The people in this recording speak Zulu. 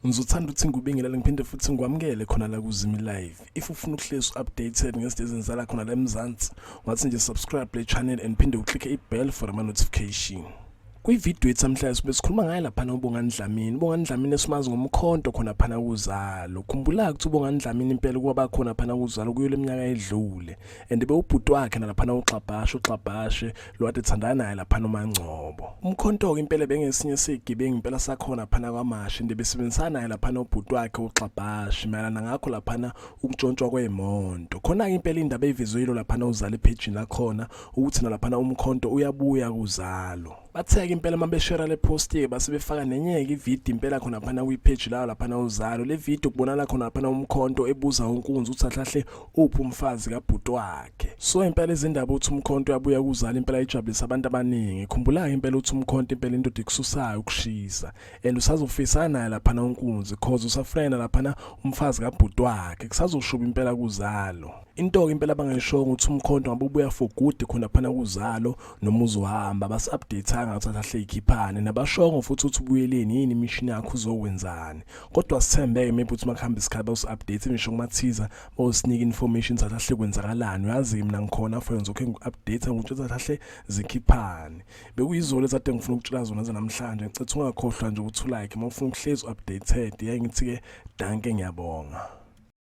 Ngizothanda ukuthi ngikubingelele ngiphinde futhi ngikwamukele khona la kuZimi Live. If ufuna ukuhlezi updated ngezinto ezenzakala khona la eMzansi, ungathi nje subscribe le channel and phinde uclicke i-bell for ama notification. Kwividiyo yethu namhlanje sibe sikhuluma ngaye laphana uBongani Dlamini. UBongani Dlamini esimazi ngomkhonto khona phana kuzalo. Khumbula ukuthi uBongani Dlamini impela ukuba bakhona phana kuzalo kuyo leminyaka edlule. And bewubhuti wakhe nalaphana uXabhashe uXabhashe lo kade ethandana naye laphana uMangcobo. Umkhonto-ke impela bengesinye sezigebengu impela sakhona phana kwaMashi and besebenzisana naye laphana ubhuti wakhe uXabhashe mayelana ngakho laphana ukutshontshwa kwemonto. Khona-ke impela indaba eyivezwe yilo laphana uzalo ephejini lakhona ukuthi nalaphana umkhonto uyabuya kuzalo. Bathe-ke impela uma beshera le post-ke base befaka nenye-ke ividiyo impela khona phana kwipheji layo laphana uzalo. Le vidiyo kubonakala khona laphana umkhonto ebuza unkunzi ukuthi kahle uphi umfazi kabhuti wakhe. So impela izindaba uthi umkhonto uyabuya kuzalo impela ijabulisa abantu abaningi. Khumbula-ke impela uthi umkhonto impela indoda ikususayo ukushisa and usazofisana naye laphana unkunzi cause usafuna laphana umfazi kabhuti wakhe kusazoshuba impela kuzalo. Into-ke impela abangayishongo ukuthi umkhonto ngabe ubuya for good khona phana kuzalo noma uzohamba basi-update-anga ukuthi ahle ikhiphane nabashongo futhi ukuthi ubuyeleni yini imishini yakho uzokwenzani kodwa sithembeke maybe ukuthi makuhamba isikhathi bawusi-update ngisho kumathiza bawusinika information ukuthi ahle kwenzakalani uyazi mina ngikhona for ngizokhe ngiku-update ngikutshela ukuthi ahle zikhiphane bekuyizolo ezade ngifuna ukutshela zona zanamhlanje ngicetha ungakhohlwa nje ukuthi ulike uma ufuna ukuhlezi updated yaye ngithi-ke danke ngiyabonga.